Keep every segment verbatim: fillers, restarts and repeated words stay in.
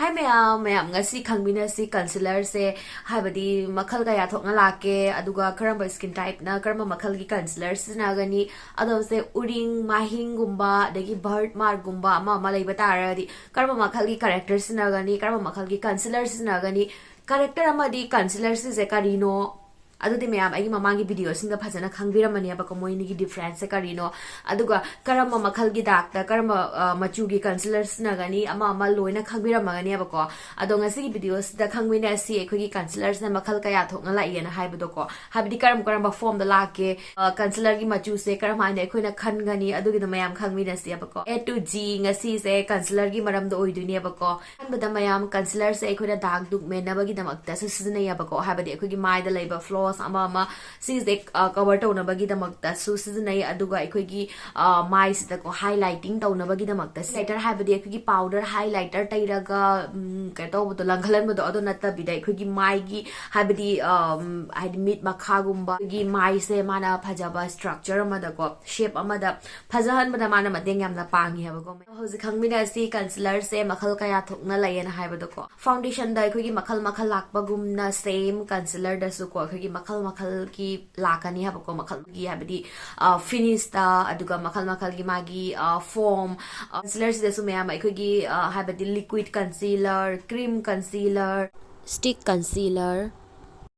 ꯍꯥꯏ ꯃꯌꯥꯝ, ꯃꯌꯥꯝ ꯉꯁꯤ ꯈꯪꯃꯤꯟꯅꯁꯤ concealerꯁꯦ, ꯍꯥꯏꯕꯗꯤ ꯃꯈꯜ ꯀꯌꯥ ꯊꯣꯛꯅ ꯂꯥꯛꯀꯦ, ꯑꯗꯨꯒ ꯀꯔꯝꯕ skin typeꯅ ꯀꯔꯝꯕ ꯃꯈꯜꯒꯤ concealer ꯁꯤꯖꯤꯟꯅꯒꯅꯤ, ꯑꯗꯣ ꯁꯦ ꯎꯔꯤꯡ, ꯃꯥꯏꯍꯤꯡꯒꯨꯝꯕ, ꯑꯗꯒꯤ birthmarkꯒꯨꯝꯕ ꯑꯃ ꯑꯃ ꯂꯩꯕ ꯇꯥꯔꯒꯗꯤ ꯀꯔꯝꯕ ꯃꯈꯜꯒꯤ corrector ꯁꯤꯖꯤꯟꯅꯒꯅꯤ, ꯀꯔꯝꯕ ꯃꯈꯜꯒꯤ concealer ꯁꯤꯖꯤꯟꯅꯒꯅꯤ, corrector ꯑꯃꯗꯤ concealer ꯁꯤꯁꯦ ꯀꯔꯤꯅꯣ, ꯑꯗꯨꯗꯤ ꯃꯌꯥꯝ ꯑꯩꯒꯤ ꯃꯃꯥꯡꯒꯤ videoꯁꯤꯡꯗ ꯐꯖꯅ ꯈꯪꯕꯤꯔꯝꯃꯅꯦꯕꯀꯣ, ꯃꯣꯏ ꯑꯅꯤꯒꯤ differenceꯁꯦ ꯀꯔꯤꯅꯣ, ꯑꯗꯨꯒ ꯀꯔꯝꯕ ꯃꯈꯜꯒꯤ ꯗꯥꯛꯇ ꯀꯔꯝꯕ, ꯑ, ꯃꯆꯨꯒꯤ concealer ꯁꯤꯖꯤꯟꯅꯒꯅꯤ, ꯑꯃ ꯑꯃ ꯂꯣꯏꯅ ꯈꯪꯕꯤꯔꯝꯃꯒꯅꯦꯕꯀꯣ꯫ ꯑꯗꯣ ꯉꯁꯤꯒꯤ videoꯁꯤꯗ ꯈꯪꯃꯤꯟꯅꯁꯤ ꯑꯩꯈꯣꯏꯒꯤ concealerꯁꯤꯅ ꯃꯈꯜ ꯀꯌꯥ ꯊꯣꯛꯅ ꯂꯥꯛꯏꯅ ꯍꯥꯏꯕꯗꯣꯀꯣ, ꯍꯥꯏꯕꯗꯤ ꯀꯔꯝ ꯀꯔꯝꯕ formꯗ ꯂꯥꯛꯀꯦ, ꯑ, concealerꯒꯤ ꯃꯆꯨꯁꯦ ꯀꯔꯝꯍꯥꯏꯅ ꯑꯩꯈꯣꯏꯅ ꯈꯟꯒꯅꯤ, ꯑꯗꯨꯒꯤꯗꯣ ꯃꯌꯥꯝ ꯈꯪꯃꯤꯟꯅꯁꯦꯕꯀꯣ꯫ A to G ꯉꯁꯤꯁꯦ concealerꯒꯤ ꯃꯔꯝꯗ ꯑꯣꯏꯗꯣꯏꯅꯦꯕꯀꯣ꯫ ꯑꯍꯥꯟꯕꯗ ꯃꯌꯥꯝ concealerꯁꯦ ꯑꯩꯈꯣꯏꯅ dark ꯗꯨꯛ ꯃꯦꯟꯅꯕꯒꯤꯗꯃꯛꯇꯁꯨ ꯁꯤꯖꯤꯟꯅꯩꯌꯦꯕꯀꯣ, ꯍꯥꯏꯕꯗꯤ ꯑꯩꯈꯣꯏꯒꯤ ꯃꯥꯏꯗ ꯂꯩꯕ flaws ꯑꯃ ꯑꯃ ꯁꯤꯁꯦ, ꯑ, cover ꯇꯧꯅꯕꯒꯤꯗꯃꯛꯇꯁꯨ ꯁꯤꯖꯤꯟꯅꯩ, ꯑꯗꯨꯒ ꯑꯩꯈꯣꯏꯒꯤ, ꯑ, ꯃꯥꯏꯁꯤꯗꯀꯣ highlighting ꯇꯧꯅꯕꯒꯤꯗꯃꯛꯇ highlighter, ꯍꯥꯏꯕꯗꯤ ꯑꯩꯈꯣꯏꯒꯤ powder highlighter ꯇꯩꯔꯒ, ꯎꯝ, ꯀꯩꯅꯣ ꯇꯧꯕꯗꯣ, ꯂꯪꯈꯠꯍꯟꯕꯗꯣ, ꯑꯗꯨ ꯅꯠꯇꯕꯤꯗ ꯑꯩꯈꯣꯏꯒꯤ ꯃꯥꯏꯒꯤ, ꯍꯥꯏꯕꯗꯤ, ꯑꯝ, ꯍꯥꯏꯗꯤ ꯃꯤꯠ ꯃꯈꯥꯒꯨꯝꯕ, ꯑꯩꯈꯣꯏꯒꯤ ꯃꯥꯏꯁꯦ ꯃꯥꯅ ꯐꯖꯕ structure ꯑꯃꯗꯀꯣ, shape ꯑꯃꯗ ꯐꯖꯍꯟꯕꯗ ꯃꯥꯅ ꯃꯇꯦꯡ ꯌꯥꯝꯅ ꯄꯥꯡꯉꯤ ꯍꯥꯏꯕꯀꯣ꯫ ꯍꯧꯖꯤꯛ ꯈꯪꯃꯤꯟꯅꯁꯤ concealerꯁꯦ ꯃꯈꯜ ꯀꯌꯥ ꯊꯣꯛꯅ ꯂꯩꯌꯦꯅ ꯍꯥꯏꯕꯗꯣꯀꯣ꯫ Foundationꯗ ꯑꯩꯈꯣꯏꯒꯤ ꯃꯈꯜ ꯃꯈꯜ ꯂꯥꯛꯄꯒꯨꯝꯅ same concealerꯗꯁꯨꯀꯣ ꯑꯩꯈꯣꯏꯒꯤ ꯃꯈꯜ ꯃꯈꯜꯒꯤ ꯂꯥꯛꯀꯅꯤ ꯍꯥꯏꯕꯀꯣ, ꯃꯈꯜꯒꯤ ꯍꯥꯏꯕꯗꯤ, ꯑ, finishꯇ, ꯑꯗꯨꯒ ꯃꯈꯜ ꯃꯈꯜꯒꯤ ꯃꯥꯒꯤ, ꯑ, form, ꯑ, concealerꯁꯤꯗꯁꯨ ꯃꯌꯥꯝ ꯑꯩꯈꯣꯏꯒꯤ, ꯑ, ꯍꯥꯏꯕꯗꯤ liquid concealer, cream concealer, stick concealer,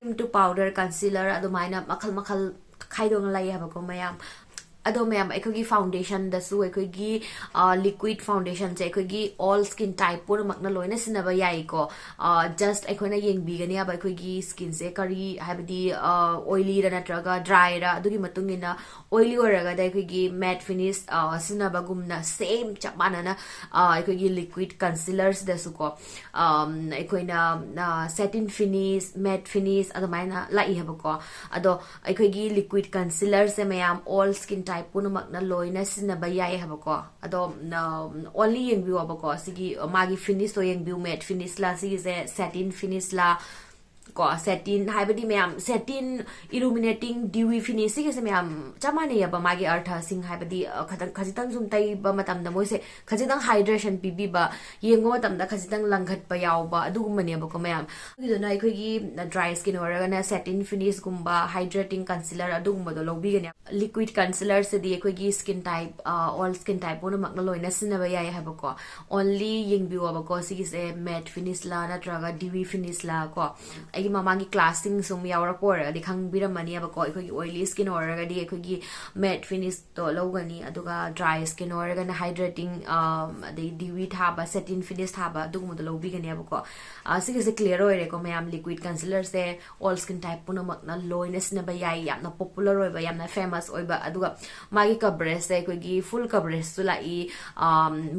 cream to powder concealer, ꯑꯗꯨꯃꯥꯏꯅ ꯃꯈꯜ ꯃꯈꯜ ꯈꯥꯏꯗꯣꯛꯅ ꯂꯩ ꯍꯥꯏꯕꯀꯣ ꯃꯌꯥꯝ꯫ ꯑꯗꯣ ꯃꯌꯥꯝ, ꯑꯩꯈꯣꯏꯒꯤ foundationꯗꯁꯨ ꯑꯩꯈꯣꯏꯒꯤ, ꯑ, liquid foundationꯁꯦ ꯑꯩꯈꯣꯏꯒꯤ all skin type ꯄꯨꯝꯅꯃꯛꯅ ꯂꯣꯏꯅ ꯁꯤꯖꯤꯟꯅꯕ ꯌꯥꯏꯀꯣ꯫ ꯑ, just ꯑꯩꯈꯣꯏꯅ ꯌꯦꯡꯕꯤꯒꯅꯤ ꯍꯥꯏꯕ ꯑꯩꯈꯣꯏꯒꯤ skinꯁꯦ ꯀꯔꯤ, ꯍꯥꯏꯕꯗꯤ, ꯑ, oilyꯔ ꯅꯠꯇ꯭ꯔꯒ dryꯔ, ꯑꯗꯨꯒꯤ ꯃꯇꯨꯡ ꯏꯟꯅ oily ꯑꯣꯏꯔꯒꯗꯤ ꯑꯩꯈꯣꯏꯒꯤ matte finish, ꯑ, ꯁꯤꯖꯤꯟꯅꯕꯒꯨꯝꯅ same ꯆꯞ ꯃꯥꯟꯅꯅ, ꯑ, ꯑꯩꯈꯣꯏꯒꯤ liquid concealerꯁꯤꯗꯁꯨꯀꯣ, ꯑꯝ, ꯑꯩꯈꯣꯏꯅ, ꯑ, satin finish, matte finish ꯑꯗꯨꯃꯥꯏꯅ ꯂꯥꯛꯏ ꯍꯥꯏꯕꯀꯣ꯫ ꯑꯗꯣ ꯑꯩꯈꯣꯏꯒꯤ liquid concealerꯁꯦ ꯃꯌꯥꯝ all skin type ꯄꯨꯝꯅꯃꯛꯅ ꯂꯣꯏꯅ ꯁꯤꯖꯤꯟꯅꯕ ꯌꯥꯏ ꯍꯥꯏꯕꯀꯣ꯫ ꯑꯗꯣ, ꯑꯝ, only ꯌꯦꯡꯕꯤꯌꯣꯕꯀꯣ, ꯁꯤꯒꯤ ꯃꯥꯒꯤ finishꯇꯣ ꯌꯦꯡꯕꯤꯌꯨ, matte finishꯂꯥ, ꯁꯤꯒꯤꯁꯦ satin finishꯂꯥ, ꯀꯣ, satin ꯍꯥꯏꯕꯗꯤ ꯃꯌꯥꯝ satin illuminating dewy finish ꯁꯤꯒꯤꯁꯦ ꯃꯌꯥꯝ ꯆꯞ ꯃꯥꯟꯅꯩꯑꯕ, ꯃꯥꯒꯤ ꯑꯔꯊꯁꯤꯡ ꯍꯥꯏꯕꯗꯤ, ꯑ, ꯈꯇꯪ, ꯈꯖꯤꯛꯇꯪ ꯁꯨꯝ ꯇꯩꯕ ꯃꯇꯝꯗ ꯃꯣꯏꯁꯦ ꯈꯖꯤꯛꯇꯪ hydration ꯄꯤꯕꯤꯕ, ꯌꯦꯡꯕ ꯃꯇꯝꯗ ꯈꯖꯤꯛꯇꯪ ꯂꯪꯈꯠꯄ ꯌꯥꯎꯕ ꯑꯗꯨꯒꯨꯝꯕꯅꯦꯕꯀꯣ ꯃꯌꯥꯝ꯫ ꯑꯗꯨꯗꯨꯅ ꯑꯩꯈꯣꯏꯒꯤ dry skin ꯑꯣꯏꯔꯒꯅ satin finishꯀꯨꯝꯕ, hydrating concealer ꯑꯗꯨꯒꯨꯝꯕꯗꯣ ꯂꯧꯕꯤꯒꯅꯤ꯫ Liquid concealerꯁꯤꯗꯤ ꯑꯩꯈꯣꯏꯒꯤ skin type, ꯑ, all skin type ꯄꯨꯝꯅꯃꯛꯅ ꯂꯣꯏꯅ ꯁꯤꯖꯤꯟꯅꯕ ꯌꯥꯏ ꯍꯥꯏꯕꯀꯣ꯫ Only ꯌꯦꯡꯕꯤꯌꯣꯕꯀꯣ, ꯁꯤꯒꯤꯁꯦ matte finishꯂ ꯅꯠꯇ꯭ꯔꯒ dewy finishꯂ ꯀꯣ꯫ ꯑꯩꯒꯤ ꯃꯃꯥꯡꯒꯤ classꯁꯤꯡ ꯁꯨꯝ ꯌꯥꯎꯔꯛꯄ ꯑꯣꯏꯔꯒꯗꯤ ꯈꯪꯕꯤꯔꯝꯃꯅꯦꯕꯀꯣ꯫ ꯑꯩꯈꯣꯏꯒꯤ oily skin ꯑꯣꯏꯔꯒꯗꯤ ꯑꯩꯈꯣꯏꯒꯤ matte finishꯇꯣ ꯂꯧꯒꯅꯤ, ꯑꯗꯨꯒ dry skin ꯑꯣꯏꯔꯒꯅ hydrating, ꯑ, ꯑꯗꯩ dewy ꯊꯥꯕ, satin finish ꯊꯥꯕ ꯑꯗꯨꯒꯨꯝꯕꯗꯣ ꯂꯧꯕꯤꯒꯅꯦꯕꯀꯣ꯫ ꯑ, ꯁꯤꯒꯤꯁꯦ clear ꯑꯣꯏꯔꯦꯀꯣ ꯃꯌꯥꯝ, liquid concealerꯁꯦ all skin type ꯄꯨꯝꯅꯃꯛꯅ ꯂꯣꯏꯅ ꯁꯤꯖꯤꯟꯅꯕ ꯌꯥꯏ, ꯌꯥꯝꯅ popular ꯑꯣꯏꯕ, ꯌꯥꯝꯅ famous ꯑꯣꯏꯕ, ꯑꯗꯨꯒ ꯃꯥꯒꯤ coverageꯁꯦ ꯑꯩꯈꯣꯏꯒꯤ full coverageꯁꯨ ꯂꯥꯛꯏ,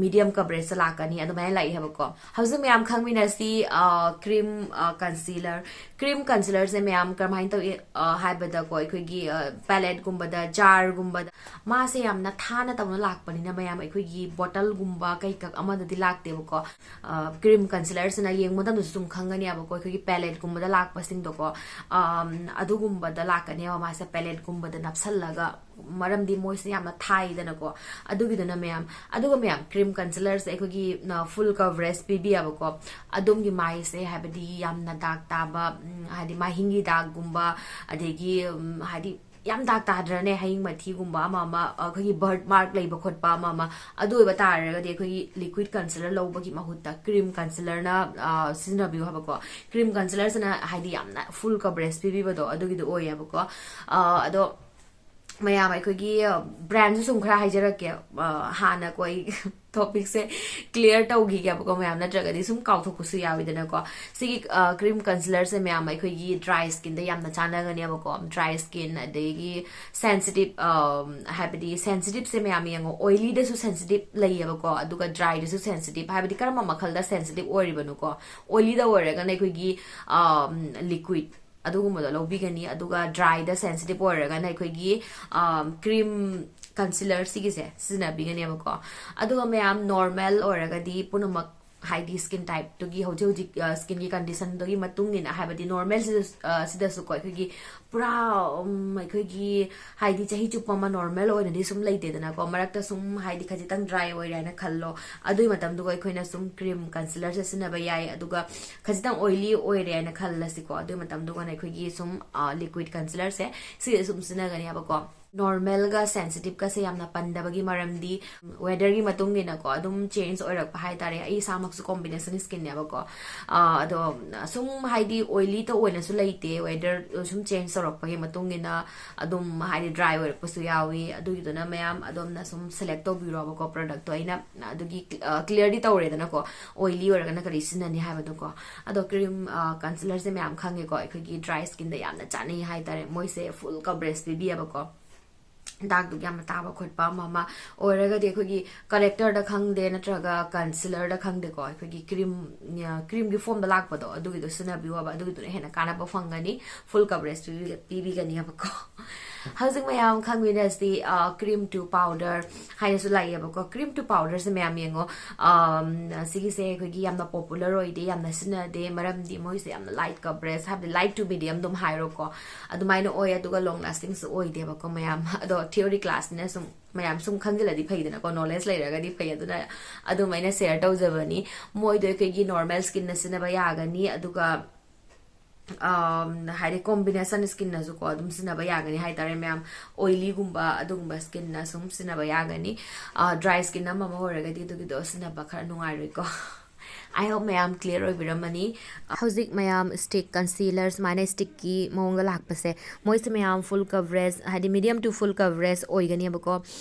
medium coverageꯇ ꯂꯥꯛꯀꯅꯤ, ꯑꯗꯨꯃꯥꯏꯅ ꯂꯥꯛꯏ ꯍꯥꯏꯕꯀꯣ꯫ ꯍꯧꯖꯤꯛ ꯃꯌꯥꯝ ꯈꯪꯃꯤꯟꯅꯁꯤ, ꯑ, cream, ꯑ, concealer꯫ Cream concealerꯁꯦ ꯃꯌꯥꯝ ꯀꯔꯝꯍꯥꯏꯅ ꯇꯧꯏ, ꯑ, ꯍꯥꯏꯕꯗꯀꯣ, ꯑꯩꯈꯣꯏꯒꯤ, ꯑ, paletteꯒꯨꯝꯕꯗ, jarꯒꯨꯝꯕꯗ ꯃꯥꯁꯦ ꯌꯥꯝꯅ ꯊꯥꯅ ꯇꯧꯅ ꯂꯥꯛꯄꯅꯤꯅ ꯃꯌꯥꯝ ꯑꯩꯈꯣꯏꯒꯤ bottleꯒꯨꯝꯕ ꯀꯩꯀꯛ ꯑꯃꯗꯗꯤ ꯂꯥꯛꯇꯦꯕꯀꯣ꯫ ꯑ, cream concealerꯁꯤꯅ ꯌꯦꯡꯕ ꯃꯇꯝꯗꯁꯨ ꯁꯨꯝ ꯈꯪꯒꯅꯦꯕꯀꯣ, ꯑꯩꯈꯣꯏꯒꯤ paletteꯒꯨꯝꯕꯗ ꯂꯥꯛꯄꯁꯤꯡꯗꯣꯀꯣ, ꯑꯝ, ꯑꯗꯨꯒꯨꯝꯕꯗ ꯂꯥꯛꯀꯅꯦꯕ ꯃꯥꯁꯦ, paletteꯒꯨꯝꯕꯗ ꯅꯞꯁꯜꯂꯒ, ꯃꯔꯝꯗꯤ ꯃꯣꯏꯁꯦ ꯌꯥꯝꯅ ꯊꯥꯏꯗꯅꯀꯣ꯫ ꯑꯗꯨꯒꯤꯗꯨꯅ ꯃꯌꯥꯝ, ꯑꯗꯨꯒ ꯃꯌꯥꯝ cream concealerꯁꯦ ꯑꯩꯈꯣꯏꯒꯤ, ꯑ, full coverage ꯄꯤꯕꯤꯌꯦꯕꯀꯣ꯫ ꯑꯗꯣꯝꯒꯤ ꯃꯥꯏꯁꯦ ꯍꯥꯏꯕꯗꯤ ꯌꯥꯝꯅ ꯗꯥꯛ ꯇꯥꯕ, ꯎꯝ, ꯍꯥꯏꯗꯤ ꯃꯥꯏꯍꯤꯡꯒꯤ ꯗꯥꯛꯒꯨꯝꯕ, ꯑꯗꯒꯤ, ꯎꯝ, ꯍꯥꯏꯗꯤ ꯌꯥꯝ ꯗꯥꯛ ꯇꯥꯗ꯭ꯔꯅꯦ, ꯍꯌꯤꯡ ꯃꯊꯤꯒꯨꯝꯕ ꯑꯃ ꯑꯃ, ꯑꯩꯈꯣꯏꯒꯤ birthmark ꯂꯩꯕ ꯈꯣꯠꯄ ꯑꯃ ꯑꯃ, ꯑꯗꯨ ꯑꯣꯏꯕ ꯇꯥꯔꯒꯗꯤ ꯑꯩꯈꯣꯏꯒꯤ liquid concealer ꯂꯧꯕꯒꯤ ꯃꯍꯨꯠꯇ cream concealerꯅ, ꯑ, ꯁꯤꯖꯤꯟꯅꯕꯤꯌꯨ ꯍꯥꯏꯕꯀꯣ꯫ Cream concealerꯁꯤꯅ ꯍꯥꯏꯗꯤ ꯌꯥꯝꯅ full coverage ꯄꯤꯕꯤꯕꯗꯣ ꯑꯗꯨꯒꯤꯗꯣ ꯑꯣꯏꯌꯦꯕꯀꯣ꯫ ꯑ, ꯑꯗꯣ ꯃꯌꯥꯝ ꯑꯩꯈꯣꯏꯒꯤ, ꯑ, brandꯁꯨ ꯁꯨꯝ ꯈꯔ ꯍꯥꯏꯖꯔꯛꯀꯦ꯫ ꯑ, ꯍꯥꯟꯅ ꯑꯩꯈꯣꯏ topicꯁꯦ clear ꯇꯧꯈꯤꯒꯦꯕꯀꯣ ꯃꯌꯥꯝ, ꯅꯠꯇ꯭ꯔꯒꯗꯤ ꯁꯨꯝ ꯀꯥꯎꯊꯣꯛꯄꯁꯨ ꯌꯥꯎꯋꯤꯗꯅꯀꯣ꯫ ꯁꯤꯒꯤ, ꯑ, cream concealerꯁꯦ ꯃꯌꯥꯝ ꯑꯩꯈꯣꯏꯒꯤ dry skinꯗ ꯌꯥꯝꯅ ꯆꯥꯟꯅꯒꯅꯦꯕꯀꯣ꯫ Dry skin, ꯑꯗꯒꯤ sensitive, ꯑ, ꯍꯥꯏꯕꯗꯤ sensitiveꯁꯦ ꯃꯌꯥꯝ ꯌꯦꯡꯉꯣ, oilyꯗꯁꯨ sensitive ꯂꯩꯌꯦꯕꯀꯣ, ꯑꯗꯨꯒ dryꯗꯁꯨ sensitive, ꯍꯥꯏꯕꯗꯤ ꯀꯔꯝꯕ ꯃꯈꯜꯗ sensitive ꯑꯣꯏꯔꯤꯕꯅꯣꯀꯣ꯫ Oilyꯗ ꯑꯣꯏꯔꯒꯅ ꯑꯩꯈꯣꯏꯒꯤ, ꯑ, liquid ꯑꯗꯨꯒꯨꯝꯕꯗꯣ ꯂꯧꯕꯤꯒꯅꯤ, ꯑꯗꯨꯒ dryꯗ sensitive ꯑꯣꯏꯔꯒꯅ ꯑꯩꯈꯣꯏꯒꯤ, ꯑ, cream concealer ꯁꯤꯒꯤꯁꯦ ꯁꯤꯖꯤꯟꯅꯕꯤꯒꯅꯦꯕꯀꯣ꯫ ꯑꯗꯨꯒ ꯃꯌꯥꯝ normal ꯑꯣꯏꯔꯒꯗꯤ ꯄꯨꯝꯅꯃꯛ ꯍꯥꯏꯗꯤ skin type ꯇꯨꯒꯤ, ꯍꯧꯖꯤꯛ ꯍꯧꯖꯤꯛ skin ꯒꯤ condition ꯗꯨꯒꯤ ꯃꯇꯨꯡ ꯏꯟꯅ, ꯍꯥꯏꯕꯗꯤ normal ꯁꯤꯗꯁꯨꯀꯣ ꯑꯩꯈꯣꯏꯒꯤ ꯄꯨꯔꯥ ꯑꯩꯈꯣꯏꯒꯤ ꯍꯥꯏꯗꯤ ꯆꯍꯤ ꯆꯨꯞꯄ ꯑꯃ normal ꯑꯣꯏꯅꯗꯤ ꯁꯨꯝ ꯂꯩꯇꯦꯗꯅꯀꯣ, ꯃꯔꯛꯇ ꯁꯨꯝ ꯍꯥꯏꯗꯤ ꯈꯖꯤꯛꯇꯪ dry ꯑꯣꯏꯔꯦ ꯍꯥꯏꯅ ꯈꯜꯂꯣ, ꯑꯗꯨꯒꯤ ꯃꯇꯝꯗꯨꯒ ꯑꯩꯈꯣꯏꯅ ꯁꯨꯝ cream concealer ꯁꯦ ꯁꯤꯖꯤꯟꯅꯕ ꯌꯥꯏ꯫ ꯑꯗꯨꯒ ꯈꯖꯤꯛꯇꯪ oily ꯑꯣꯏꯔꯦ ꯍꯥꯏꯅ ꯈꯜꯂꯁꯤꯀꯣ, ꯑꯗꯨꯒꯤ ꯃꯇꯝꯗꯨꯒꯅ ꯑꯩꯈꯣꯏꯒꯤ ꯁꯨꯝ liquid concealer ꯁꯦ ꯁꯤꯁꯦ ꯁꯨꯝ ꯁꯤꯖꯤꯟꯅꯒꯅꯦꯕꯀꯣ꯫ Normal ꯒ sensitive ꯒꯁꯦ ꯌꯥꯝꯅ ꯄꯟꯗꯕꯒꯤ ꯃꯔꯝꯗꯤ weather ꯒꯤ ꯃꯇꯨꯡ ꯏꯟꯅꯀꯣ ꯑꯗꯨꯝ change ꯑꯣꯏꯔꯛꯄ ꯍꯥꯏꯇꯥꯔꯦ꯫ ꯑꯩ ꯏꯁꯥꯃꯛꯁꯨ combination skin ꯅꯦꯕꯀꯣ꯫ ꯑꯗꯣ ꯁꯨꯝ ꯍꯥꯏꯗꯤ oily ꯇ ꯑꯣꯏꯅꯁꯨ ꯂꯩꯇꯦ, weather ꯁꯨꯝ change ꯇꯧꯔꯛꯄꯒꯤ ꯃꯇꯨꯡ ꯏꯟꯅ ꯑꯗꯨꯝ ꯍꯥꯏꯗꯤ dry ꯑꯣꯏꯔꯛꯄꯁꯨ ꯌꯥꯎꯏ꯫ ꯑꯗꯨꯒꯤꯗꯨꯅ ꯃꯌꯥꯝ ꯑꯗꯣꯝꯅ ꯁꯨꯝ select ꯇꯧꯕꯤꯔꯣꯕꯀꯣ product ꯇꯣ꯫ ꯑꯩꯅ ꯑꯗꯨꯒꯤ clear ꯗꯤ ꯇꯧꯔꯦꯗꯅꯀꯣ, oily ꯑꯣꯏꯔꯒꯅ ꯀꯔꯤ ꯁꯤꯖꯤꯟꯅꯅꯤ ꯍꯥꯏꯕꯗꯣꯀꯣ꯫ ꯑꯗꯣ cream concealer ꯁꯦ ꯃꯌꯥꯝ ꯈꯪꯉꯦꯀꯣ, ꯑꯩꯈꯣꯏꯒꯤ dry skin ꯗ ꯌꯥꯝꯅ ꯆꯥꯅꯩ ꯍꯥꯏꯇꯥꯔꯦ꯫ ꯃꯣꯏꯁꯦ full coverage ꯄꯤꯕꯤꯌꯦꯕꯀꯣ꯫ dark ꯗꯨ ꯌꯥꯝꯅ ꯇꯥꯕ ꯈꯣꯠꯄ ꯑꯃ ꯑꯃ ꯑꯣꯏꯔꯒꯗꯤ ꯑꯩꯈꯣꯏꯒꯤ corrector ꯗ ꯈꯪꯗꯦ ꯅꯠꯇ꯭ꯔꯒ concealer ꯗ ꯈꯪꯗꯦꯀꯣ, ꯑꯩꯈꯣꯏꯒꯤ cream cream ꯒꯤ form ꯗ ꯂꯥꯛꯄꯗꯣ ꯑꯗꯨꯒꯤꯗꯣ ꯁꯤꯖꯤꯟꯅꯕꯤꯌꯣꯕ, ꯑꯗꯨꯒꯤꯗꯨꯅ ꯍꯦꯟꯅ ꯀꯥꯟꯅꯕ ꯐꯪꯒꯅꯤ, full coverage ꯄꯤꯕꯤꯒꯅꯤꯕꯀꯣ꯫ ꯍꯧꯖꯤꯛ ꯃꯌꯥꯝ ꯈꯪꯃꯤꯟꯅꯁꯤ cream to powder ꯍꯥꯏꯅꯁꯨ ꯂꯥꯛꯑꯦꯕꯀꯣ꯫ Cream to powder ꯁꯦ ꯃꯌꯥꯝ ꯌꯦꯡꯉꯣ, ꯁꯤꯒꯤꯁꯦ ꯑꯩꯈꯣꯏꯒꯤ ꯌꯥꯝꯅ popular ꯑꯣꯏꯗꯦ, ꯌꯥꯝꯅ ꯁꯤꯖꯤꯟꯅꯗꯦ, ꯃꯔꯝꯗꯤ ꯃꯣꯏꯁꯦ ꯌꯥꯝꯅ light coverage, ꯍꯥꯏꯕꯗꯤ light to medium ꯑꯗꯨꯝ ꯍꯥꯏꯔꯣꯀꯣ, ꯑꯗꯨꯃꯥꯏꯅ ꯑꯣꯏ꯫ ꯑꯗꯨꯒ long lasting ꯁꯨ ꯑꯣꯏꯗꯦꯕꯀꯣ ꯃꯌꯥꯝ꯫ ꯑꯗꯣ theory class ꯅꯤꯅ ꯁꯨꯝ ꯃꯌꯥꯝ ꯁꯨꯝ ꯈꯪꯖꯤꯜꯂꯗꯤ ꯐꯩꯗꯅꯀꯣ, knowledge ꯂꯩꯔꯒꯗꯤ ꯐꯩ꯫ ꯑꯗꯨꯅ ꯑꯗꯨꯝ ꯑꯩꯅ share ꯇꯧꯖꯕꯅꯤ꯫ ꯃꯣꯏꯗꯣ ꯑꯩꯈꯣꯏꯒꯤ normal skin ꯅ ꯁꯤꯖꯤꯟꯅꯕ ꯌꯥꯒꯅꯤ, ꯑꯗꯨꯒ ꯍꯥꯏꯗꯤ combination skin ꯅꯁꯨꯀꯣ ꯑꯗꯨꯝ ꯁꯤꯖꯤꯟꯅꯕ ꯌꯥꯒꯅꯤ ꯍꯥꯏꯇꯥꯔꯦ ꯃꯌꯥꯝ꯫ Oily ꯒꯨꯝꯕ ꯑꯗꯨꯒꯨꯝꯕ skin ꯅ ꯁꯨꯝ ꯁꯤꯖꯤꯟꯅꯕ ꯌꯥꯒꯅꯤ꯫ Dry skin ꯑꯃ ꯑꯃ ꯑꯣꯏꯔꯒꯗꯤ ꯑꯗꯨꯒꯤꯗꯣ ꯁꯤꯖꯤꯟꯅꯕ ꯈꯔ ꯅꯨꯡꯉꯥꯏꯔꯣꯏꯀꯣ꯫ I hope ꯃꯌꯥꯝ clear ꯑꯣꯏꯕꯤꯔꯝꯃꯅꯤ꯫ ꯍꯧꯖꯤꯛ ꯃꯌꯥꯝ stick concealer ꯁꯨꯃꯥꯏꯅ stick ꯀꯤ ꯃꯑꯣꯡꯗ ꯂꯥꯛꯄꯁꯦ, ꯃꯣꯏꯁꯦ ꯃꯌꯥꯝ full coverage, ꯍꯥꯏꯗꯤ medium to full coverage ꯑꯣꯏꯒꯅꯦꯕꯀꯣ꯫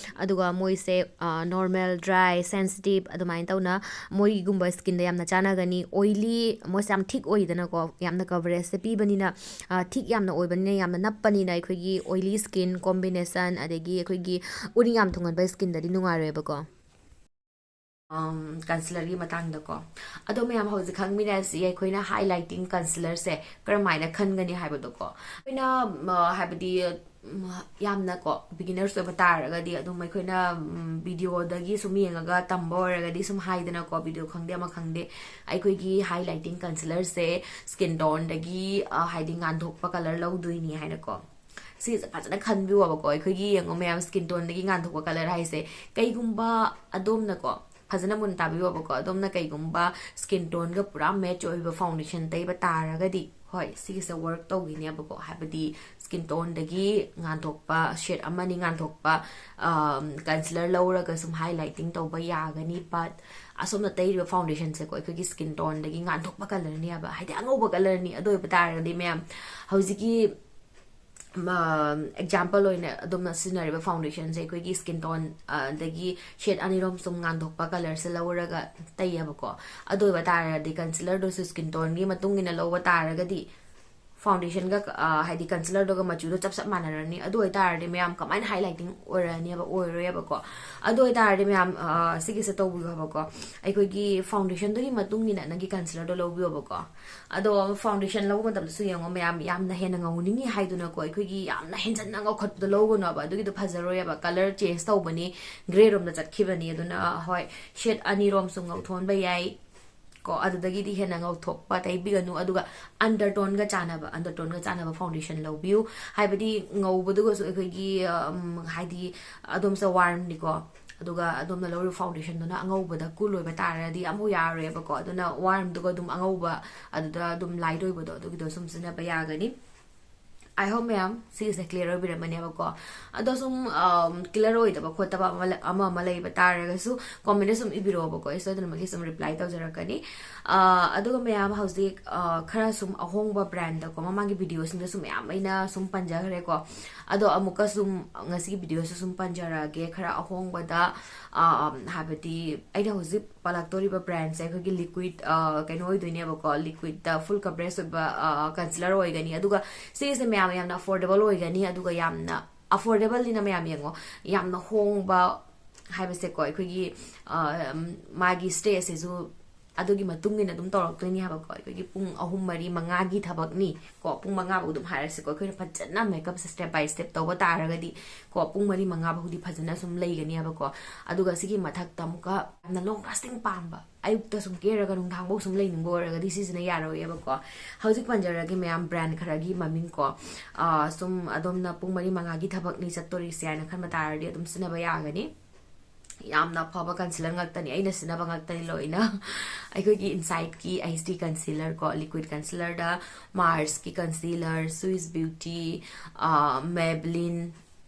ꯑꯗꯨꯒ ꯃꯣꯏꯁꯦ normal, dry, sensitive ꯑꯗꯨꯃꯥꯏꯅ ꯇꯧꯅ ꯃꯣꯏꯒꯨꯝꯕ skin ꯗ ꯌꯥꯝꯅ ꯆꯥꯟꯅꯒꯅꯤ꯫ Oily ꯃꯣꯏꯁꯦ ꯌꯥꯝ thick ꯑꯣꯏꯗꯅꯀꯣ, ꯌꯥꯝꯅ coverage ꯁꯦ ꯄꯤꯕꯅꯤꯅ, thick ꯌꯥꯝꯅ ꯑꯣꯏꯕꯅꯤꯅ ꯌꯥꯝꯅ ꯅꯞꯄꯅꯤꯅ ꯑꯩꯈꯣꯏꯒꯤ oily skin combination ꯑꯗꯒꯤ ꯑꯩꯈꯣꯏꯒꯤ ꯎꯔꯤꯡ ꯌꯥꯝ ꯊꯨꯡꯒꯟꯕ skin ꯗꯗꯤ ꯅꯨꯡꯉꯥꯏꯔꯣꯏꯕꯀꯣ꯫ Concealer ꯒꯤ ꯃꯇꯥꯡꯗꯀꯣ꯫ ꯑꯗꯣ ꯃꯌꯥꯝ ꯍꯧꯖꯤꯛ ꯈꯪꯃꯤꯟꯅꯁꯤ ꯑꯩꯈꯣꯏꯅ highlighting concealer ꯁꯦ ꯀꯔꯝꯍꯥꯏꯅ ꯈꯟꯒꯅꯤ ꯍꯥꯏꯕꯗꯣꯀꯣ꯫ ꯑꯩꯈꯣꯏꯅ ꯍꯥꯏꯕꯗꯤ ꯎꯝ, ꯌꯥꯝꯅꯀꯣ beginners ꯑꯣꯏꯕ ꯇꯥꯔꯒꯗꯤ ꯑꯗꯨꯝ ꯑꯩꯈꯣꯏꯅ ꯚꯤꯗꯤꯑꯣꯗꯒꯤ ꯁꯨꯝ ꯌꯦꯡꯉꯒ ꯇꯝꯕ ꯑꯣꯏꯔꯒꯗꯤ ꯁꯨꯝ ꯍꯥꯏꯗꯅꯀꯣ, ꯚꯤꯗꯤꯑꯣ ꯈꯪꯗꯦ ꯑꯃ ꯈꯪꯗꯦ, ꯑꯩꯈꯣꯏꯒꯤ highlighting concealerꯁꯦ skin toneꯗꯒꯤ ꯍꯥꯏꯗꯤ ꯉꯥꯟꯊꯣꯛꯄ ꯀꯂꯔ ꯂꯧꯗꯣꯏꯅꯤ ꯍꯥꯏꯅꯀꯣ꯫ ꯁꯤꯁꯦ ꯐꯖꯅ ꯈꯟꯕꯤꯌꯣꯕꯀꯣ꯫ ꯑꯩꯈꯣꯏꯒꯤ ꯌꯦꯡꯉꯣ ꯃꯌꯥꯝ, skin toneꯗꯒꯤ ꯉꯥꯟꯊꯣꯛꯄ ꯀꯂꯔ ꯍꯥꯏꯁꯦ, ꯀꯩꯒꯨꯝꯕ ꯑꯗꯣꯝꯅꯀꯣ, ꯐꯖꯅ ꯃꯨꯟꯅ ꯇꯥꯕꯤꯌꯣꯕꯀꯣ, ꯑꯗꯣꯝꯅ ꯀꯩꯒꯨꯝꯕ skin toneꯒ ꯄꯨꯔꯥ match ꯑꯣꯏꯕ foundation ꯇꯩꯕ ꯇꯥꯔꯒꯗꯤ, ꯍꯣꯏ, ꯁꯤꯒꯤꯁꯦ work ꯇꯧꯈꯤꯅꯦꯕꯀꯣ꯫ ꯍꯥꯏꯕꯗꯤ skin toneꯗꯒꯤ ꯉꯥꯟꯊꯣꯛꯄ shade ꯑꯃꯅꯤ, ꯉꯥꯟꯊꯣꯛꯄ concealer ꯂꯧꯔꯒ ꯁꯨꯝ highlighting ꯇꯧꯕ ꯌꯥꯒꯅꯤ꯫ But ꯑꯁꯣꯝꯅ ꯇꯩꯔꯤꯕ foundationꯁꯦꯀꯣ, ꯑꯩꯈꯣꯏꯒꯤ skin toneꯗꯒꯤ ꯉꯥꯟꯊꯣꯛꯄ ꯀꯂꯔꯅꯦꯕ, ꯍꯥꯏꯗꯤ ꯑꯉꯧꯕ ꯀꯂꯔꯅꯤ꯫ ꯑꯗꯨ ꯑꯣꯏꯕ ꯇꯥꯔꯒꯗꯤ ꯃꯌꯥꯝ, ꯍꯧꯖꯤꯛꯀꯤ example ꯑꯣꯏꯅ ꯑꯗꯣꯝꯅ ꯁꯤꯖꯤꯟꯅꯔꯤꯕ foundationꯁꯦ ꯑꯩꯈꯣꯏꯒꯤ skin tone ꯗꯒꯤ shade ꯑꯅꯤꯔꯣꯝ ꯁꯨꯝ ꯉꯥꯟꯊꯣꯛꯄ ꯀꯂꯔꯁꯦ ꯂꯧꯔꯒ ꯇꯩꯌꯦꯕꯀꯣ꯫ ꯑꯗꯨ ꯑꯣꯏꯕ ꯇꯥꯔꯗꯤ concealerꯗꯨꯁꯨ skin toneꯒꯤ ꯃꯇꯨꯡ ꯏꯟꯅ ꯂꯧꯕ ꯇꯥꯔꯒꯗꯤ foundationꯒ ꯍꯥꯏꯗꯤ concealerꯗꯨꯒ ꯃꯆꯨꯗꯣ ꯆꯞ ꯆꯞ ꯃꯥꯟꯅꯔꯅꯤ꯫ ꯑꯗꯨ ꯑꯣꯏꯇꯥꯔꯗꯤ ꯃꯌꯥꯝ ꯀꯃꯥꯏꯅ highlighting ꯑꯣꯏꯔꯅꯦꯕ? ꯑꯣꯏꯔꯣꯏꯕꯀꯣ꯫ ꯑꯗꯨ ꯑꯣꯏꯇꯥꯔꯗꯤ ꯃꯌꯥꯝ, ꯁꯤꯒꯤꯁꯦ ꯇꯧꯕꯤꯌꯣꯕꯀꯣ, ꯑꯩꯈꯣꯏꯒꯤ foundationꯗꯨꯒꯤ ꯃꯇꯨꯡ ꯏꯟꯅ ꯅꯪꯒꯤ concealerꯗꯣ ꯂꯧꯕꯤꯌꯣꯕꯀꯣ꯫ ꯑꯗꯣ foundation ꯂꯧꯕ ꯃꯇꯝꯗꯁꯨ ꯌꯦꯡꯉꯣ ꯃꯌꯥꯝ, ꯌꯥꯝꯅ ꯍꯦꯟꯅ ꯉꯧꯅꯤꯡꯉꯤ ꯍꯥꯏꯗꯨꯅꯀꯣ, ꯑꯩꯈꯣꯏꯒꯤ ꯌꯥꯝꯅ ꯍꯦꯟꯖꯟꯅ ꯉꯧꯈꯠꯄꯗꯣ ꯂꯧꯒꯅꯣꯕ, ꯑꯗꯨꯒꯤꯗꯣ ꯐꯖꯔꯣꯏꯕ꯫ Colour change ꯇꯧꯕꯅꯤ, grey ꯔꯣꯝꯗ ꯆꯠꯈꯤꯕꯅꯤ꯫ ꯑꯗꯨꯅ ꯍꯣꯏ, shade ꯑꯅꯤꯔꯣꯝꯁꯨ ꯉꯧꯊꯣꯛꯍꯟꯕ ꯌꯥꯏ ꯀꯣ꯫ ꯑꯗꯨꯗꯒꯤꯗꯤ ꯍꯦꯟꯅ ꯉꯧꯊꯣꯛꯄ ꯇꯩꯕꯤꯒꯅꯨ꯫ ꯑꯗꯨꯒ undertoneꯒ ꯆꯥꯟꯅꯕ, undertoneꯒ ꯆꯥꯟꯅꯕ foundation ꯂꯧꯕꯤꯌꯨ꯫ ꯍꯥꯏꯕꯗꯤ ꯉꯧꯕꯗꯨꯒꯁꯨ ꯑꯩꯈꯣꯏꯒꯤ ꯍꯥꯏꯗꯤ ꯑꯗꯣꯝꯁꯦ warmꯅꯤꯀꯣ, ꯑꯗꯨꯒ ꯑꯗꯣꯝꯅ ꯂꯧꯔꯤꯕ foundationꯗꯨꯅ ꯑꯉꯧꯕꯗ cool ꯑꯣꯏꯕ ꯇꯥꯔꯗꯤ ꯑꯃꯨꯛ ꯌꯥꯔꯣꯏꯕꯀꯣ꯫ ꯑꯗꯨꯅ warmꯗꯨꯒ ꯑꯗꯨꯝ ꯑꯉꯧꯕ, ꯑꯗꯨꯗ ꯑꯗꯨꯝ light ꯑꯣꯏꯕꯗꯣ, ꯑꯗꯨꯒꯤꯗꯣ ꯁꯨꯝ ꯁꯤꯖꯤꯟꯅꯕ ꯌꯥꯒꯅꯤ꯫ I hope ꯃꯌꯥꯝ ꯁꯤꯒꯤꯁꯦ clear ꯑꯣꯏꯕꯤꯔꯝꯃꯅꯦꯕꯀꯣ꯫ ꯑꯗꯣ ꯁꯨꯝ clear ꯑꯣꯏꯗꯕ ꯈꯣꯠꯇꯕ ꯑꯃ ꯑꯃ ꯂꯩꯕ ꯇꯥꯔꯒꯁꯨ commentꯗ ꯁꯨꯝ ꯏꯕꯤꯔꯛꯑꯣꯕꯀꯣ, ꯑꯩ ꯁꯣꯏꯗꯅꯃꯛꯀꯤ ꯁꯨꯝ reply ꯇꯧꯖꯔꯛꯀꯅꯤ꯫ ꯑꯗꯨꯒ ꯃꯌꯥꯝ ꯍꯧꯖꯤꯛ ꯈꯔ ꯁꯨꯝ ꯑꯍꯣꯡꯕ brandꯗꯀꯣ, ꯃꯃꯥꯡꯒꯤ videoꯁꯤꯡꯗꯁꯨ ꯃꯌꯥꯝ ꯑꯩꯅ ꯁꯨꯝ ꯄꯟꯖꯈ꯭ꯔꯦꯀꯣ꯫ ꯑꯗꯣ ꯑꯃꯨꯛꯀ ꯁꯨꯝ ꯉꯁꯤꯒꯤ videoꯁꯨ ꯁꯨꯝ ꯄꯟꯖꯔꯛꯑꯒꯦ, ꯈꯔ ꯑꯍꯣꯡꯕꯗ꯫ ꯍꯥꯏꯕꯗꯤ ꯑꯩꯅ ꯍꯧꯖꯤꯛ ꯄꯜꯂꯛꯇꯣꯔꯤꯕ brandꯁꯦ ꯑꯩꯈꯣꯏꯒꯤ liquid ꯀꯩꯅꯣ ꯑꯣꯏꯗꯣꯏꯅꯦꯕꯀꯣ, liquidꯇ full coverage ꯑꯣꯏꯕ concealer ꯑꯣꯏꯒꯅꯤ꯫ ꯑꯗꯨꯒ ꯁꯤꯒꯤꯁꯦ ꯃꯌꯥꯝ ꯌꯥꯝꯅ affordable ꯑꯣꯏꯒꯅꯤ꯫ ꯑꯗꯨꯒ ꯌꯥꯝꯅ affordableꯅꯤꯅ ꯃꯌꯥꯝ ꯌꯦꯡꯉꯣ, ꯌꯥꯝꯅ ꯍꯣꯡꯕ ꯍꯥꯏꯕꯁꯦꯀꯣ, ꯑꯩꯈꯣꯏꯒꯤ ꯃꯥꯒꯤ stageꯁꯤꯁꯨ ꯑꯗꯨꯒꯤ ꯃꯇꯨꯡ ꯏꯟꯅ ꯑꯗꯨꯝ ꯇꯧꯔꯛꯇꯣꯏꯅꯤ ꯍꯥꯏꯕꯀꯣ꯫ ꯑꯩꯈꯣꯏꯒꯤ ꯄꯨꯡ ꯑꯍꯨꯝ, ꯃꯔꯤ, ꯃꯉꯥꯒꯤ ꯊꯕꯛꯅꯤ ꯀꯣ, ꯄꯨꯡ ꯃꯉꯥ ꯐꯥꯎ ꯑꯗꯨꯝ ꯍꯥꯏꯔꯁꯤꯀꯣ꯫ ꯑꯩꯈꯣꯏꯅ ꯐꯖꯅ ꯃꯦꯀꯞꯁꯦ step by step ꯇꯧꯕ ꯇꯥꯔꯒꯗꯤ ꯀꯣ, ꯄꯨꯡ ꯃꯔꯤ, ꯃꯉꯥ ꯐꯥꯎꯗꯤ ꯐꯖꯅ ꯁꯨꯝ ꯂꯩꯒꯅꯤ ꯍꯥꯏꯕꯀꯣ꯫ ꯑꯗꯨꯒ ꯁꯤꯒꯤ ꯃꯊꯛꯇ ꯑꯃꯨꯛꯀ ꯌꯥꯝꯅ long lasting ꯄꯥꯝꯕ, ꯑꯌꯨꯛꯇ ꯁꯨꯝ ꯀꯦꯔꯒ ꯅꯨꯡꯗꯥꯡꯐꯥꯎ ꯁꯨꯝ ꯂꯩꯅꯤꯡꯕ ꯑꯣꯏꯔꯒꯗꯤ ꯁꯤꯁꯤꯅ ꯌꯥꯔꯣꯏꯌꯦꯕꯀꯣ꯫ ꯍꯧꯖꯤꯛ ꯄꯟꯖꯔꯒꯦ ꯃꯌꯥꯝ, brand ꯈꯔꯒꯤ ꯃꯃꯤꯡ ꯀꯣ꯫ ꯑꯥ, ꯁꯨꯝ ꯑꯗꯣꯝꯅ ꯄꯨꯡ ꯃꯔꯤ, ꯃꯉꯥꯒꯤ ꯊꯕꯛꯅꯤ ꯆꯠꯇꯣꯔꯤꯁꯦ ꯍꯥꯏꯅ ꯈꯟꯕ ꯇꯥꯔꯗꯤ ꯑꯗꯨꯝ ꯁꯤꯖꯤꯟꯅꯕ ꯌꯥꯒꯅꯤ꯫ ꯌꯥꯝꯅ ꯑꯐꯕ concealer ꯉꯥꯛꯇꯅꯤ, ꯑꯩꯅ ꯁꯤꯖꯤꯟꯅꯕ ꯉꯥꯛꯇꯅꯤ ꯂꯣꯏꯅ꯫ ꯑꯩꯈꯣꯏꯒꯤ Insideꯀꯤ H D concealer ꯀꯣ, liquid concealerꯗ Marsꯀꯤ concealer, Swiss Beauty, ꯑꯥ, Maybelline,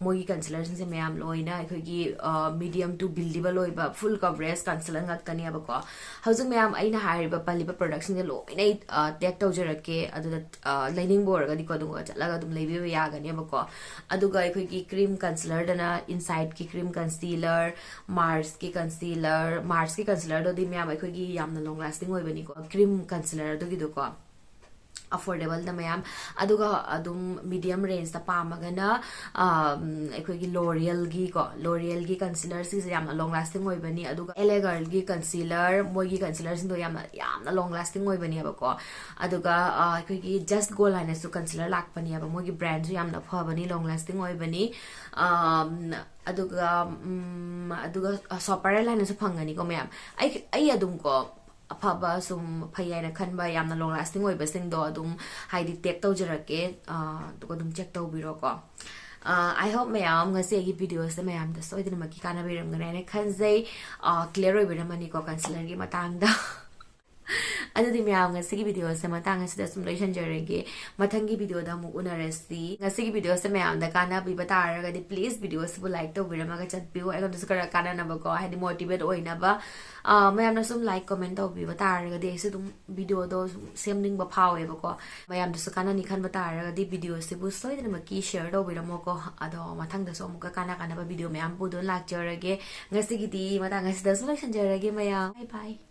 ꯃꯣꯏꯒꯤ concealerꯁꯤꯡꯁꯦ ꯃꯌꯥꯝ ꯂꯣꯏꯅ ꯑꯩꯈꯣꯏꯒꯤ, ꯑꯥ, medium to buildable ꯑꯣꯏꯕ full coverage concealer ꯉꯥꯛꯇꯅꯦꯕꯀꯣ꯫ ꯍꯧꯖꯤꯛ ꯃꯌꯥꯝ ꯑꯩꯅ ꯍꯥꯏꯔꯤꯕ, ꯄꯜꯂꯤꯕ productꯁꯤꯡꯁꯦ ꯂꯣꯏꯅ ꯑꯩ, ꯑꯥ, tag ꯇꯧꯖꯔꯛꯀꯦ꯫ ꯑꯗꯨꯗ, ꯑꯥ, ꯂꯩꯅꯤꯡꯕ ꯑꯣꯏꯔꯒꯗꯤꯀꯣ, ꯑꯗꯨꯒ ꯆꯠꯂꯒ ꯑꯗꯨꯝ ꯂꯩꯕꯤꯕ ꯌꯥꯒꯅꯦꯕꯀꯣ꯫ ꯑꯗꯨꯒ ꯑꯩꯈꯣꯏꯒꯤ cream concealerꯗꯅ Insideꯀꯤ cream concealer, Marsꯀꯤ concealer, Marsꯀꯤ concealerꯗꯨꯗꯤ ꯃꯌꯥꯝ ꯑꯩꯈꯣꯏꯒꯤ ꯌꯥꯝꯅ long lasting ꯑꯣꯏꯕꯅꯤꯀꯣ, cream concealer ꯑꯗꯨꯒꯤꯗꯨꯀꯣ꯫ Affordableda ꯃꯌꯥꯝ꯫ ꯑꯗꯨꯒ ꯑꯗꯨꯝ medium rangeꯇ ꯄꯥꯝꯃꯒꯅ, ꯑꯝ, ꯑꯩꯈꯣꯏꯒꯤ L'Orealꯒꯤ ꯀꯣ, L'Orealꯒꯤ concealer ꯁꯤꯁꯦ ꯌꯥꯝꯅ long lasting ꯑꯣꯏꯕꯅꯤ꯫ ꯑꯗꯨꯒ LA Girlꯒꯤ concealer, ꯃꯣꯏꯒꯤ concealerꯁꯤꯡꯗꯣ ꯌꯥꯝꯅ, ꯌꯥꯝꯅ long lasting ꯑꯣꯏꯕꯅꯦꯕꯀꯣ꯫ ꯑꯗꯨꯒ, ꯑ, ꯑꯩꯈꯣꯏꯒꯤ Just Goal ꯍꯥꯏꯅꯁꯨ concealer ꯂꯥꯛꯄꯅꯦꯕ, ꯃꯣꯏꯒꯤ brandꯁꯨ ꯌꯥꯝꯅ ꯐꯕꯅꯤ, long lasting ꯑꯣꯏꯕꯅꯤ꯫ ꯑꯝ, ꯑꯗꯨꯒ, ꯎꯝ, ꯑꯗꯨꯒ, ꯑ, Soparel ꯍꯥꯏꯅꯁꯨ ꯐꯪꯒꯅꯤꯀꯣ ꯃꯌꯥꯝ꯫ ꯑꯩ, ꯑꯩ ꯑꯗꯨꯝ ꯀꯣ, ꯑꯐꯕ, ꯁꯨꯝ ꯐꯩ ꯍꯥꯏꯅ ꯈꯟꯕ, ꯌꯥꯝꯅ long lasting ꯑꯣꯏꯕꯁꯤꯡꯗꯣ ꯑꯗꯨꯝ, ꯍꯥꯏꯗꯤ, tag ꯇꯧꯖꯔꯛꯀꯦ, ꯑ, ꯑꯗꯨꯒ ꯑꯗꯨꯝ check ꯇꯧꯕꯤꯔꯣꯀꯣ꯫ ꯑ, I hope ꯃꯌꯥꯝ ꯉꯁꯤ ꯑꯩꯒꯤ videoꯁꯦ ꯃꯌꯥꯝꯗ ꯁꯣꯏꯗꯅꯃꯛꯀꯤ ꯀꯥꯟꯅꯕꯤꯔꯝꯒꯅꯤ ꯍꯥꯏꯅ ꯈꯟꯖꯩ꯫ ꯑ, clear ꯑꯣꯏꯕꯤꯔꯝꯃꯅꯤꯀꯣ concealerꯒꯤ ꯃꯇꯥꯡꯗ꯫ ꯑꯗꯨꯗꯤ ꯃꯌꯥꯝ, ꯉꯁꯤꯒꯤ videoꯁꯦ ꯃꯇꯥꯡ ꯑꯁꯤꯗ ꯁꯨꯝ ꯂꯣꯏꯁꯤꯟꯖꯔꯒꯦ꯫ ꯃꯊꯪꯒꯤ videoꯗ ꯑꯃꯨꯛ ꯎꯅꯔꯁꯤ꯫ ꯉꯁꯤꯒꯤ videoꯁꯦ ꯃꯌꯥꯝꯗ ꯀꯥꯟꯅꯕꯤꯕ ꯇꯥꯔꯒꯗꯤ please videoꯁꯤꯕꯨ like ꯇꯧꯕꯤꯔꯝꯃꯒ ꯆꯠꯄꯤꯌꯨ, ꯑꯩꯉꯣꯟꯗꯁꯨ ꯈꯔ ꯀꯥꯟꯅꯅꯕꯀꯣ, ꯍꯥꯏꯗꯤ motivate ꯑꯣꯏꯅꯕ꯫ ꯑ, ꯃꯌꯥꯝꯅ ꯁꯨꯝ like, comment ꯇꯧꯕꯤꯕ ꯇꯥꯔꯒꯗꯤ ꯑꯩꯁꯨ ꯑꯗꯨꯝ videoꯗꯣ ꯁꯨꯝ ꯁꯦꯝꯅꯤꯡꯕ ꯐꯥꯎꯋꯦꯕꯀꯣ꯫ ꯃꯌꯥꯝꯗꯁꯨ ꯀꯥꯟꯅꯅꯤ ꯈꯟꯕ ꯇꯥꯔꯒꯗꯤ videoꯁꯤꯕꯨ ꯁꯣꯏꯗꯅꯃꯛꯀꯤ share ꯇꯧꯕꯤꯔꯝꯃꯣꯀꯣ꯫ ꯑꯗꯣ ꯃꯊꯪꯗꯁꯨ ꯑꯃꯨꯛꯀ ꯀꯥꯟꯅ ꯀꯥꯟꯅꯕ video ꯃꯌꯥꯝ ꯄꯨꯗꯨꯅ ꯂꯥꯛꯆꯔꯒꯦ꯫ ꯉꯁꯤꯒꯤꯗꯤ ꯃꯇꯥꯡ ꯑꯁꯤꯗꯁꯨ ꯂꯣꯏꯁꯤꯟꯖꯔꯒꯦ ꯃꯌꯥꯝ꯫ Bye bye꯫